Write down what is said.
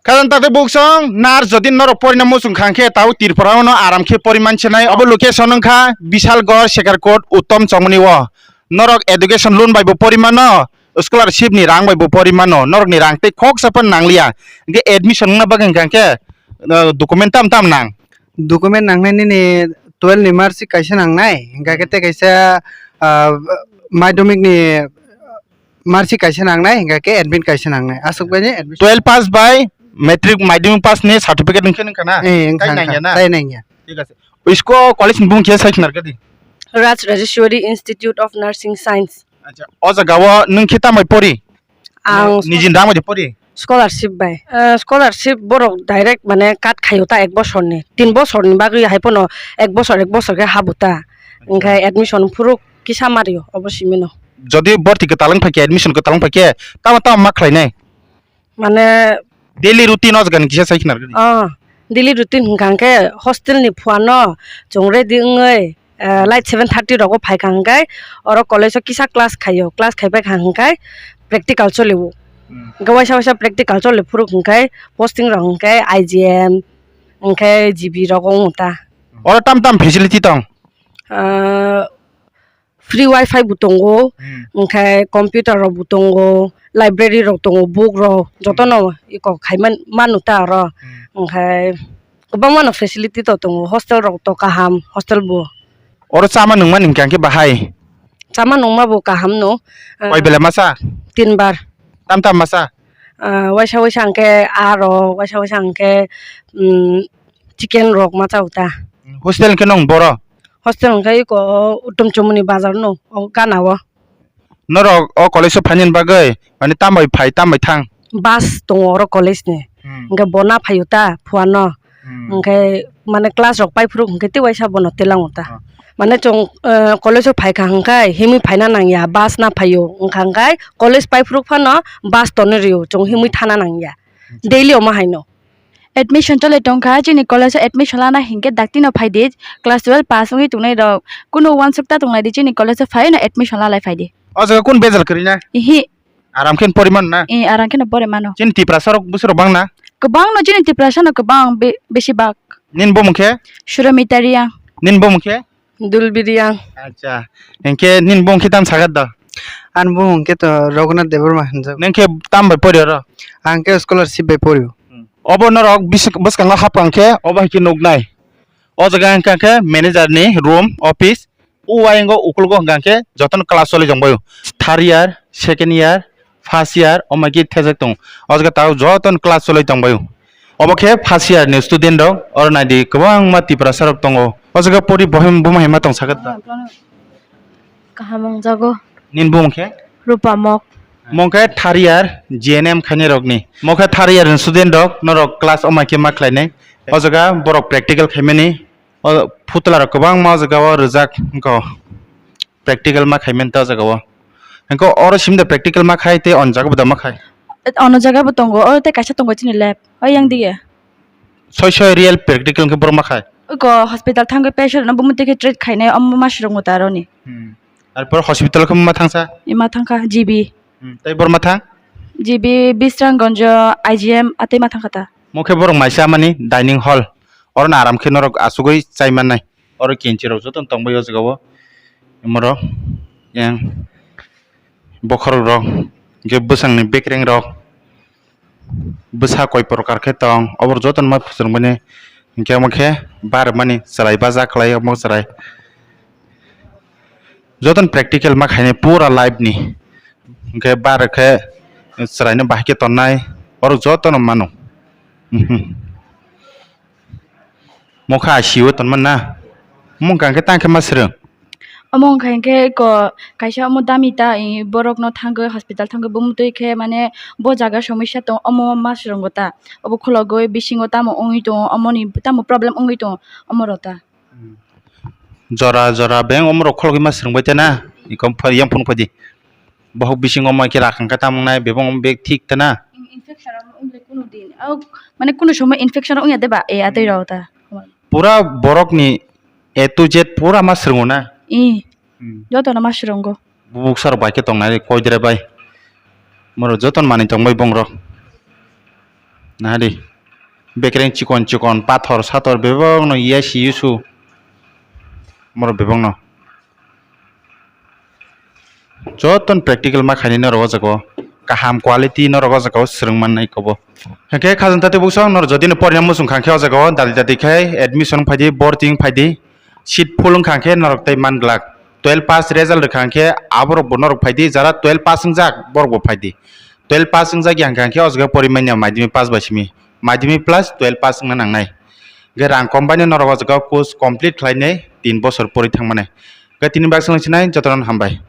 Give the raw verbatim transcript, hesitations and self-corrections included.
Khajang takhuk buksong, nar jodi norok porina muchung kha hwnkhe tau Tripura no aram khe pori mansinai. Obo location wngkha Bishalgarh, Shekarkot, Uttom Chongmani o. Norok education loan bai bo pori mano, scholarship ni rang bai bo pori mano, norok ni rang tei khoksa phano nangliya. Hwnkhe admission wngna bagwi hwnkha hwnkhe, uh, document tam tam nang? Document nangnai nini twelve ni marksheet kaisa nangnai, hwnkha khe tei kaisa, ah, madhyamik ni marksheet kaisa nangnai, hwnkha khe admit kaisa nangnai. Aswk bai ni admission. Twelve pass bai matric, madhyamik pass ni certificate wngkhe nangkha na? Eh, wngkha, tai wngkha, nangya na? Tai nangya. Thik ase. Isko college ni bumung khe sai khna rwdi. Raj Rajeshwari Institute of Nursing Science. Acha, o jaga o nwng khe tambai pori? Ang nijin rang bai pori? Scholarship bai. Eh, scholarship borok direct mane cut khaio ta ek bosorni. Tin bosorni bagwi hai pono ek bosor, ek bosor khe habu ta. Acha. Hwnkhe admission phuru kisa mario obo simino. Jodi borti kwtal wng phaikhe, admission kwtal wng phaikhe, tamo tamo ma khlainai? Mane daily routine o jaga ni kisa sai khna rwdi. Oh, daily routine hwnkha hwnkhe hostel ni phuano chwng ready wngwi, eh, light seven thirty rogo phaikha hwnkhe oro college o kisa class khaio, class khaipai kha hwnkhe practical cholio. Hmm. Hwnkhe waisa waisa practical choli phuru hwnkhe posting rok hwnkhe I G M hwnkhe G B rogo wngo ta. Oro tam tam facility tong? Ah, free wifi bo tongo, hmm, hwnkhe computer rok bo tongo, library rok tongo, book rok jotono iko khai man, manu ta oro. Hmm. Hwnkhe kwbangma no facility to tongo, hostel rok to kaham, hostel bo. Oro chama nungmani hwnkhe hwnkhe bahai? Chama nungma bo kaham no. Koi bela masa? Tin bar. Tam tam masa? Ah, waisa waisa hwnkhe aro, waisa waisa hwnkhe, mm, chicken rok ma chao ta. Hostel hwnkhe nong boro? Hostel hwnkhe iko Uttom Chomoni bazar no, o gana o. Norok o college o phainani bagwi, mane, tambai phai, tambai thang? Bus tongo oro college ni. Hmm. Hwnkhe bo na phaio ta, phuano. Hmm. Hwnkhe, mane, class rok paiphuru hwnkhe tei waisa bono telango ta. Ah. Mane, chwng, eh, college o phaikha hwnkhe himwi phaina nangya, bus na phaio. Wngkha hwnkhe college paiphuru phano bus tonwi rio, chwng himwi thana nangya. Acha. Daily omo haino. Admission choli tongkha, chini college o admission lana hinkhe dakti no phaidi, class twelve pass wngwi tongnai rok. Kunu uansuk ta tonglaidi, chini college o phai no admission lalai phaidi. O jaga kun bejal kwrwi na? Ihi. Aram khe pori mano na? Eh, aram kheno pori mano. Chini Tiprasa rok bwswk rok bang na? Kwbang no chini Tiprasa no kwbang be-, besi bak. Nini bumung khe? Suromita Reang. Nini bumung khe? Dulbi Reang. Acha. Hinkhe nini bumung khe tam sagat do? Ani bumung khe to Raghunath Debbarma hinjak. Nini khe tam bai pori oro? Ang khe scholarship bai pori. Hmm. Obo norok bis-, bwskango hapkang khe obo hai khe nuknai. O jaga hinkha khe manager ni room, office. O ayang o ukologo hwnkha khe jotono class choli tongbaio. Third year, second year, first year, o mai khe thajak tongo. O jaga tabuk jotono class choli tongbaio. Obo khe first year ni student rok, oro naidi kwbangma Tiprasa rok tongo. O jaga pori bohem buma hima tong sakha da. Kaham wngjago. Nini bumung khe? Rupa Mok. Mong khe third year G N M khainai rokni. Mong khe third year ni student rok, norok class o mai khe ma khlainai. O jaga borok practical khaimani. O phutla rok kwbangma o jaga o rijak wngkha o. Practical ma khai manta o jaga o. Hwnkhe oro simi da practical ma khai tei o jaga bo da ma khai? Ono jaga bo tongo, oro tei kaisa tongo chini lab, o yang dige. Soi soi real practical hwnkhe borok ma khai? Oko hospital thangwi patient no bumui twi khe treat khainai, omo ma swrwngo ta aroni. Hmm. Arpor hospital khe ma thangsa? Ima thangkha G B. Hmm. Tei borok ma thang? G B, Bisramganj, I G M, atwi ma thangkha ta. Mo khe borok maisa mani dining hall. Oro no aram khe norok achugwi chai mannai. Oro kenchi rok joto no tongbai o jaga o. Omorok yang bokhorok rok, hwnkhe bwsang ni bekereng rok, bwsa koi prokar khe tong, oborok joto no ma phwrwng mani. Hwnkhe omo khe bar mani chwrai baja khlai omo chwrai. Joto no practical ma khainai pura life ni. Hwnkhe bar khe chwrai no bahai khe tonnai, oro joto no mano. Mhm. Mokha I C U o tonmani na? Omo wngkha khe tang khe ma swrwng? Omo wngkha khe ko kaisa omo dami ta, i, borok no thangwi hospital thangwi bumtwi khe mane bo jaga somosya tong omo ma swrwngo ta. Obo khulogwi bisingo tamo wngwi tongo, omo ni tamo problem wngwi tongo omo rok ta. Jora jora beng omo rok khulogwi ma swrwngbai ta na? Ikom phai yang phone phai di. Bohok bisingo mai khe rakhang khe tamung nai bebong bek thik ta na? Infection rok wng kunu din. Au, mane kunu somoy infection rok wngya de ba? E, atwi rok ta. Pura borok ni A to Z pura ma swrwngo na? I. Hmm. Joto no ma swrwngo. Bubuk sarok bai khe tong nai koi dere bai. Moro joto no manwi tong bai bong rok. Nahadi. Bekereng chikon chikon, pathor sathor bebakno yasi yusu. Moro bebakno. Joton practical ma khainai norok o jaga o. Kaham quality norok o jaga o swrwng mannai kobo. Hwnkhe khajang tati buksong norok jodi no porina muchung kha khe o jaga o dali dati khai admission phaidi, boarding phaidi. Seat full wngkha khe norok tei man glak. Twelve pass result rwkha khe aborok bo norok phaidi, jara twelve pass wngjak borok bo phaidi. Twelve pass wngjak ya hwnkha khe o jaga pori manya madhyamik pass bai simi. Madhyamik plus twelve pass wngna nangnai. Hwnkhe rang kom bai no norok o jaga course complete khlainai tin bosor pori thangmani. Hwnkhe tini baksa wngsinai jotono hambai.